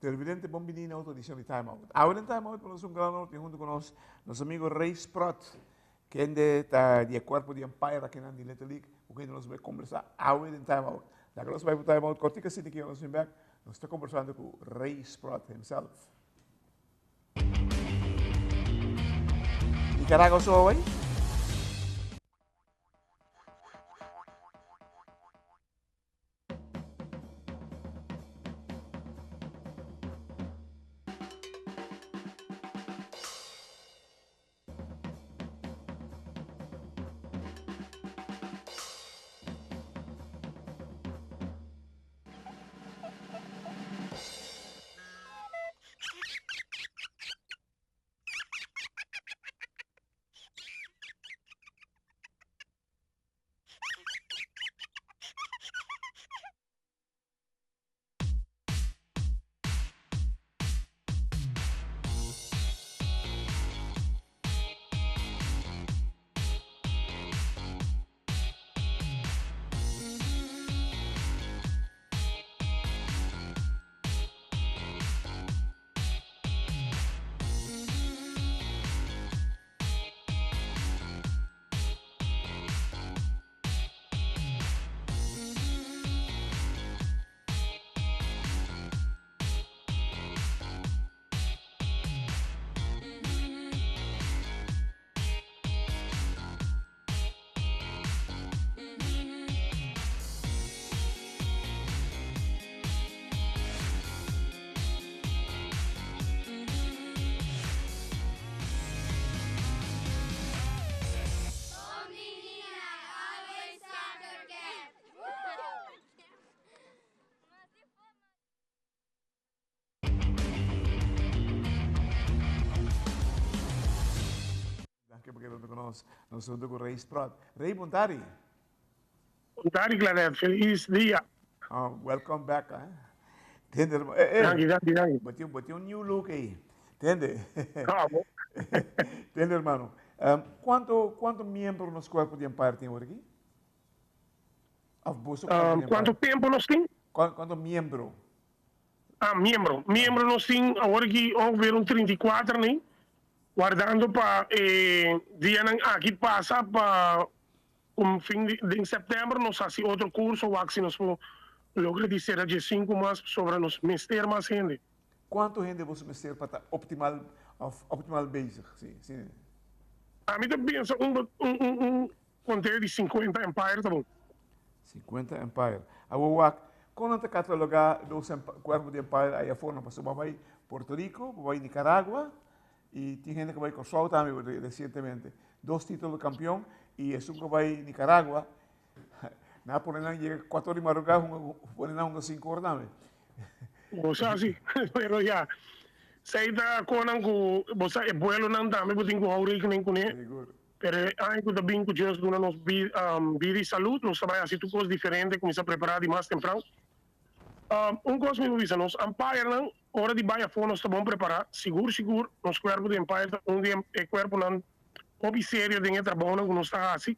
Televidente bon bini na otro edicion di Time Out. Awe den Time Out nos un gran honor tin hunto cu nos nos amigo Ray Sprott, kende ta di e cuerpo di umpire akinan di Little League, cu kende nos bay conversa awe den Time Out. Laga nos bay pa Time Out cortico asina ki nos bin bek, nos ta conversando cu Ray Sprott himself. Nicaragua so away? Danki pa keda hunto ku nos. Nos hunto ku Ray Sprott. Ray, bon tardi. Bon tardi, Claret. Feliz dia. Oh, welcome back. Eh? Tende, eh, eh. Danki, danki, danki. Bo tin, bo tin un new look ei. Tende. Ah, bo. Tende, hermano. Cuanto, cuanto miembro nos cuerpo di umpire tin awor aki? Of boso cuerpo di umpire? Cuanto tempo nos tin? Cuanto miembro? Ah, miembro. Miembro nos tin awor aki ongeveer un 34 ni. Wardando pa e dianan aki pasa pa un fin di den sèptèmber nos hasi otro kurso wak si nos por logra di sera diesinku mas pasobra nos mester mas hende. Kuantu hende boso mester pa ta optimal òf optimal bezig? Si, si. Ami ta pensa un un un konteo di sinkuenta empire ta bon. Sinkuenta empire. Awor wak, kon nan ta katalogá nos kuerpo di empire aya afó nan? Pasobra bo a bai Puerto Rico, bo a bai Nicaragua, i tin hende ku a bai Kòrsou tambe resientemente. Dos título di kampion i esun ku a bai Nicaragua, nan a pone nan yega kuater di madrugá, pone nan hunga sinku ora tambe. Bo sa si, pero ya, esei ta konan ku bo sa e buelonan tambe bo tin ku hou rekening kuné. Sigur. Pero e aña ku ta bin ku Dios duna nos bida i salud, nos ta bai hasi tur kos diferente, kuminsá prepará di mas tempran. Un kos mi por bisa, nos umpirenan ora di bai afó nos ta bon prepará, sigur sigur nos kuerpo di umpire ta un di e kuerponan hopi serio den e trabounan ku nos ta hasi.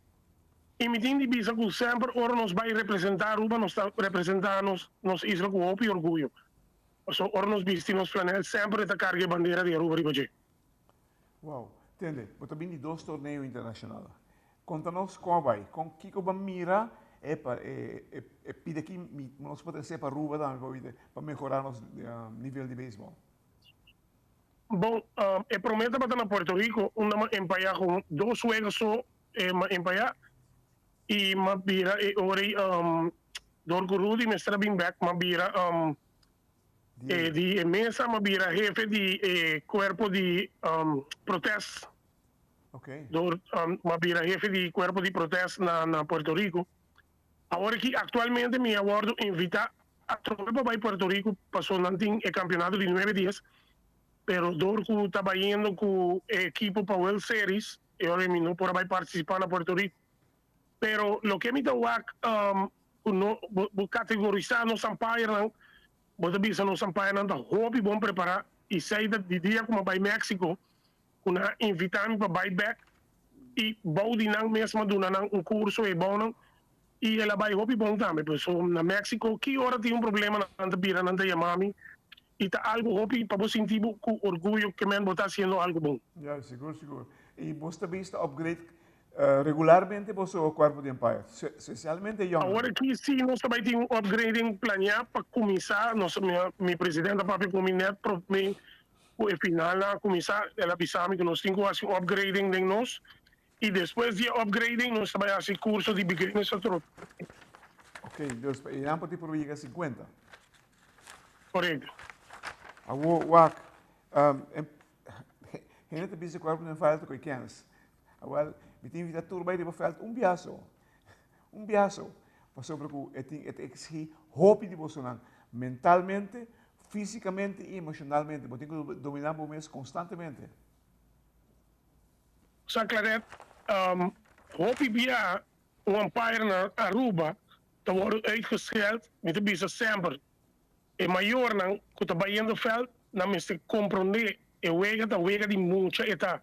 I mi tin di bisa ku semper ora nos bai representá Aruba nos ta representá nos nos isla ku hopi orguyo. Pasobra ora nos bisti nos flanel semper e ta karga e bandera di Aruba riba dje. Wow. Tende, bo ta bin di dos torneo internacional. Conta nos con a bay, con kico bo a mira epa e e e pida aki mi nos por trece pa Aruba tambe pa wite pa mehora nos nivel di baseball. Bon, e prome tabata na Puerto Rico unda m'a empaya con dos wega so m'a empaya y m'a bira e ora ey dor cu Rudy mester a bin bek m'a bira E di e mesa m'a bira hefe di e cuerpo di protest. Door m'a bira hefe di cuerpo di protest na na Puerto Rico. Awor aki actualmente mi a wordo invita atrobe pa bay Puerto Rico paso nan tin e campeonato di nuebe dies pero door cu ta bayendo cu e ekipo pa World Series e ora mi no por a bay participa na Puerto Rico. Pero loke mi ta wak ku no bo kategorisá nos umpirenan, bo ta bisa nos umpirenan ta hopi bon prepará i sei ta di dia ku mi a bai Mexico ku nan a invitá mi pa bai bèk i bou di nan mes mi a duna nan un kurso e bounan i el a bai hopi bon tambe. Pasobra na Mexico ki ora tin un problema nan ta bira nan ta yama mi. I ta algu hopi pa bo sinti bo ku orguyo ke men bo ta hasiendo algu bon. Ya, sigur, sigur. I bos ta bisa ta upgrade regularmente boso kuerpo di umpire, spesialmente yòngnan. Awor aki si nos ta bai tin un upgrading planiá pa kuminsá. Nos, mi presidente a papia ku mi nèt promé ku e finalnan a kuminsá. El a bisa mi ku nos tin ku hasi un upgrading den nos i despues di e upgrading nos ta bai hasi kurso di beginners atrobe. Ok, dus pa e nan por tin por yega sinkuenta. Korekto. Awor wak, hende ta bisa ku den veld ku e kens. Awel, mi ta invita tur bai riba veld un bia so. Un bia so. Pasobra ku e tin e ta eksigí hopi di bosonan mentalmente, físikamente i emoshonalmente. Bo tin ku dominá bo mes konstantemente. Sa Claret, hopi bia un umpire na Aruba ta wòrdu uitgescheld, mi ta bisa semper e mayornan ku ta bayendo vèlt nan mester komprondé e wega ta wega di mucha e ta,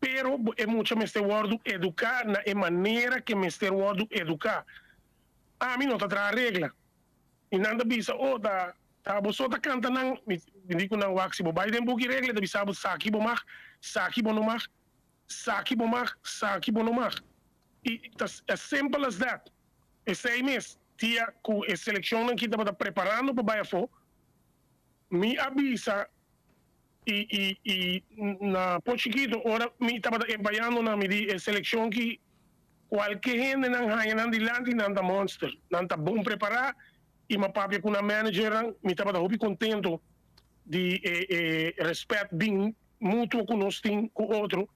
pero e mucha mester wòrdu eduká na e manera ke mester wòrdu eduká. Ami no ta traha regla i nan ta bisa oh ta ta bo so ta kanta nan, mi di ku nan wak si bo bai den buki regla e ta bisa bo saki bo mag, saki bo no mag, saki bo mag, saki bo no mag i ta as simple as that. Esei mes, dia ku e selekshonnan ki tabata preparando pa bai afó, mi a bisa i i i na por chikito ora mi tabata empayando nan mi di e selekshon ki kualke hende nan haña nan dilanti nan ta monster, nan ta bon prepará i mi a papia ku nan managernan, mi tabata hopi kontento di e e rèspèt bin mutuo ku nos tin ku otro.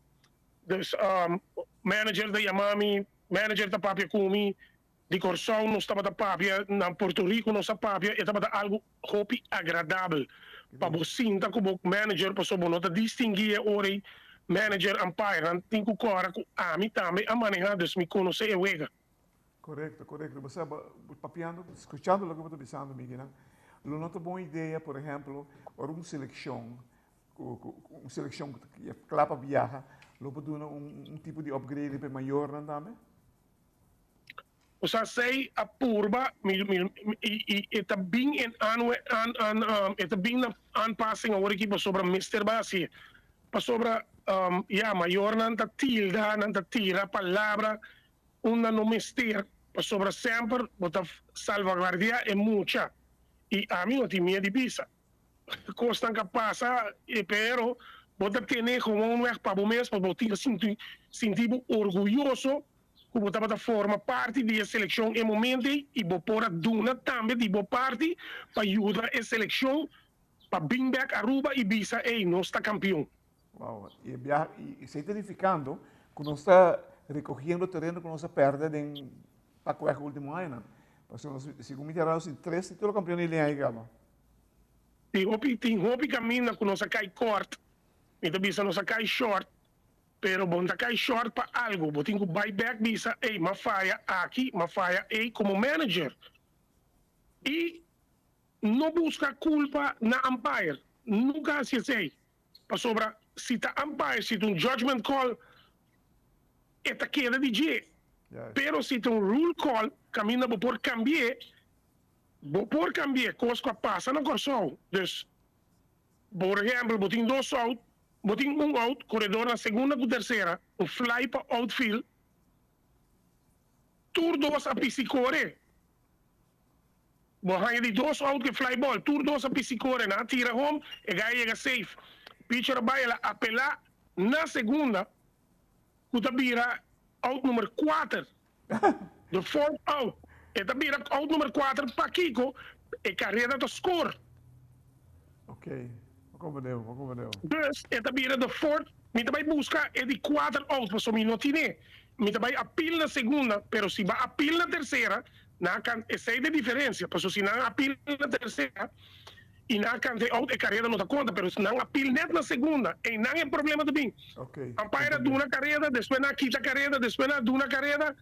Dus manager ta yama mi, manager ta papia ku mi, di Kòrsou nos tabata papia, na Puerto Rico nos a papia, e tabata algu hopi agradabel pa bo sinta ku bo manager pasobra bo no ta distinguí e ora ei manager, umpire, nan tin ku kòrda ku ami tambe a manehá dus mi konosé e wega. Korekto, korekto. Bo sa, papiando, skuchando loke bo ta bisando, Miguel, lo no ta bon idea, por ehèmpel, ora un selekshon Ku un selekshon ku ta kla pa biaha, lo por duna un tipo di upgrade pa e mayornan tambe? Osea esei a purba mi i e ta bin en e ta bin na aanpassing awor aki pasobra mester bai hasié. Pasobra ya mayornan ta tilda, nan ta tira palabra unda no mester pasobra semper bo ta salvaguardia e mucha i ami no tin miedu di bisa. Kosnan ka pasa pero bo ta tene gewoonweg pa bo mes pa bo tin sinti sinti bo orguyoso ku bo tabata forma parti di e selekshon e momento ei i bo por a duna tambe di bo parti pa yuda e selekshon pa bin bek Aruba i bisa ey nos ta kampion. Wow, i e biaha i esei ta nifikando ku nos ta rekohiendo tereno ku nos a pèrdè den pakweg ultimo añanan. Pasobra nos segun mi ta nos tin tres titulo kampion di liña ei kaba. Tin hopi tin hopi kaminda ku nos a kai kòrt, mi ta bisa nos a kai shòrt, pero bo no ta kai shòrt pa algu, bo tin ku bai bèk bisa ey m'a faya aki, m'a faya ey komo manager. I no buska kulpa na umpire, nunka hasi esei, pasobra si ta umpire, si ta un judgment call e ta keda di dje, pero si ta un rule call kaminda bo por kambi'é, Bo por cambi'e cos cu a pasa na Corsou. Dus, por ehempel, bo tin dos out, bo tin un out, coredor na segunda cu tercera, un fly pa outfield, tur dos a pisi core. Bo haña di dos out cu e fly ball, tur dos a pisi core, nan a tira home, e guy a yega safe. Pitcher a bay, el a apela na segunda, cu ta bira out number cuater. The fourth out. E ta bira out number cuater pakiko e careda ta score. Ok, bo comprendeu, bo comprendeu. Dus e ta bira the fourth, mi ta bay busca e di cuater out pasobra mi no tine. Mi ta bay appeal na segunda, pero si ba appeal na tercera, nan a can, esey ta e diferencia, pasobra si nan appeal na tercera y nan a canta e out e careda no ta conta, pero si nan appeal net na segunda, eynan e problema ta bin. Umpire a duna careda, despues nan a kita careda, despues nan a duna careda,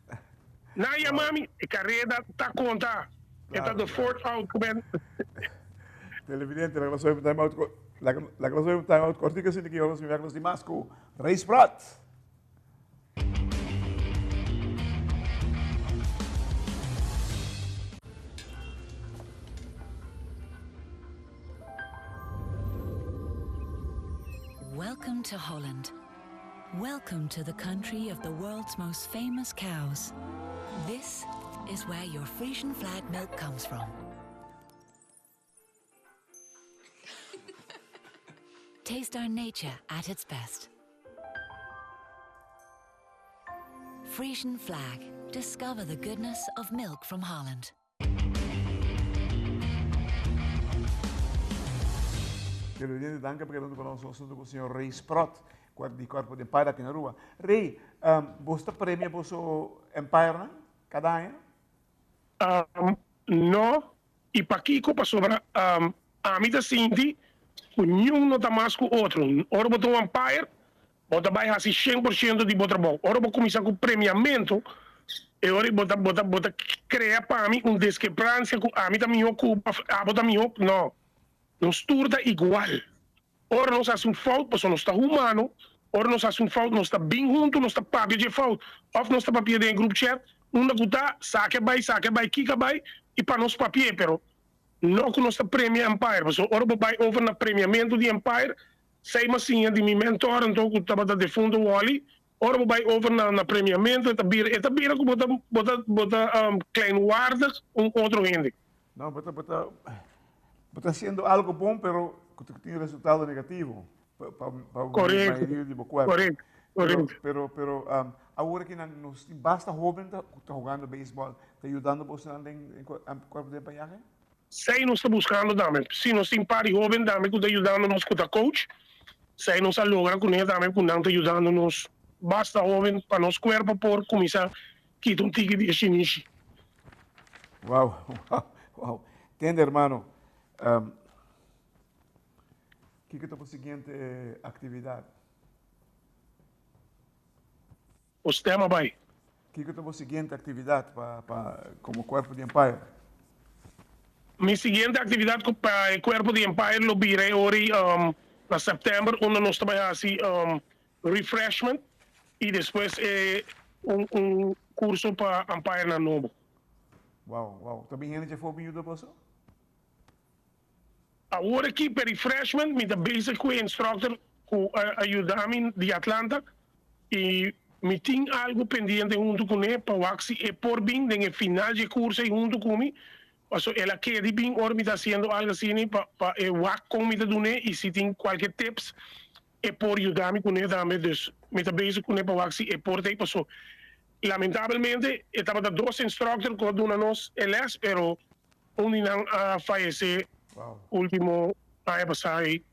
nan a yama mi, e careda ta conta, e ta the fourth out cu ben. Televidente, laga nos oye un time out, laga nos oye un time out cortico asina ki nos mi nos di mas cu Ray Spratt. Welcome to Holland. Welcome to the country of the world's most famous cows. This is where your Frisian flag milk comes from. Taste our nature at its best. Frisian flag. Discover the goodness of milk from Holland. Televidente, danki pa keda hunto ku nos asunto ku señor Ray Sprott, di Cuerpo di Empire aki na Aruba. Ray, boso ta premia boso Empirenan kada aña? No, i pakiko? Pasobra ami ta sinti ku niun no ta mas ku otro. Ora bo ta un umpire, Bo ta bai hasi 100% di bo trabou. Ora bo kuminsá ku premiamentu, e ora bo ta bo ta bo ta krea pa mi un deskepransia ku ami ta mihó ku bo òf abo ta mihó. No. Nos tur ta igual. Ora nos hasi un fout, pasobra nos ta humano, ora nos hasi un fout nos ta bin huntu, nos ta papia dje fout. Òf nos ta papia den e group chat, unda ku ta, saki a bai, saki a bai, kiko a bai, i pa nos papi'é. Pero no ku nos ta premia umpire, pasobra ora bo bai over na premiamentu di umpire, Sei m'a siña di mi mentor anto ku tabata defunto Wally, ora bo bai over na na premiamento e ta bira e ta bira ku bo ta bo ta bo ta kleinwaardig un otro hende. No, bo ta bo ta bo ta hasiendo algo bon pero ku ta tin resultado negativo pa pa pa Korekto, mayoria di bo kuerpo. korekto, Pero korekto. pero pero awor aki nan nos tin basta hoben ta ku ta hugando beisbòl ta yudando bosonan den den kuerpo di empañahe? Sei nos ta buscando tambe. Si nos tin par di hoben tambe cu ta yudando nos cu ta coach, sei nos a logra cune tambe cu nan ta yudando nos basta hoben pa nos cuerpo por cuminsa kita un tiki di e shinishi. Wow, wow, wow. Tende hermano, kiko ta bo siguiente actividad? Bo stem a bai. Kiko ta bo siguiente actividad pa pa como cuerpo di Empire? Mi siguiente actividad cu pa e cuerpo di Empire lo bira e ori na september unda nos ta bai haci refreshment y despues e un un curso pa umpirenan nobo. Wow, wow. Ta bin hende djafó bin yuda boso? Awor aki pa refreshment mi ta bezig cu e instructor cu a yuda mi di Atlanta y mi tin algo pendiente hunto cune pa wak si e por bin den e final dje curso ey hunto cu mi paso el a kedi bin ora mi ta haciendo algo asina pa pa e wak con mi ta dune y si tin cualkier tips e por yuda mi cune tambe dus mi ta bezig cune pa wak si e por ta ey paso lamentabelmente e tabata dos instructor cu a duna nos e les pero Un di nan a fayesé último aña pasá ei,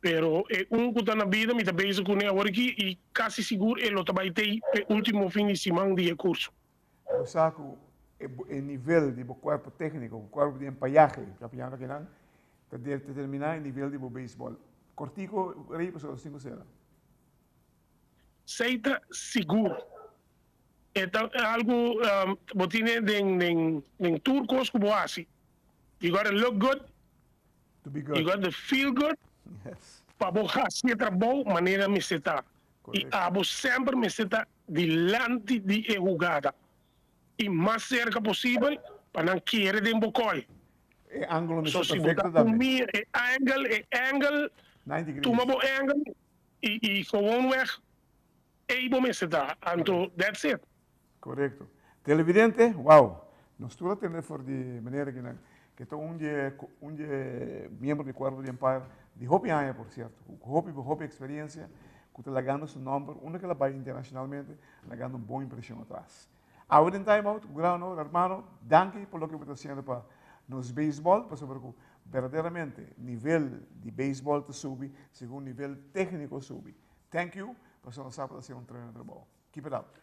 pero e un ku ta na bida mi ta bezig kuné awor aki i kasi sigur e lo ta bai tei p'e último fin di siman di e kurso. Bo sa ku e nivel di bo kuerpo tékniko, bo kuerpo di empayahe, papiando akinan, ta determiná e nivel di bo beisbòl. Kortiko rei pasobra nos tin ku sera. Sei ta sigur. E ta algu bo tine den den den tur kos ku bo hasi. You gotta look good, To be good. you gotta feel good Yes. pa bo hasi e trabou manera mester ta. I Korekto. abo semper mester ta dilanti di e hugada i mas serka posibel pa nan kere den bo kòl. E angulo So mester si bo ta perfekto un tambe. mia e angle e angle 90 degrees. tuma bo angle i i gewoonweg Ey bo mester ta, anto that's it. Korekto. Televidente, wow! Nos tur a tende for di meneer akinan, ke ta un di e un di e miembro di Cuerpo di Empire di hopi aña por sierto, ku hopi hopi eksperiencia, ku ta lagando su nomber unda ke el a bai internacionalmente, lagando un bon impresion atras. Awe den Time Out, ku gran honor, hermano, danki pa loke bo ta hasiendo pa nos beisbòl, pasobra ku berdaderamente nivel di beisbòl ta subi segun nivel tékniko subi. Thank you, pasobra nos sa ku ta hasiendo un tremendo trabou. Keep it up.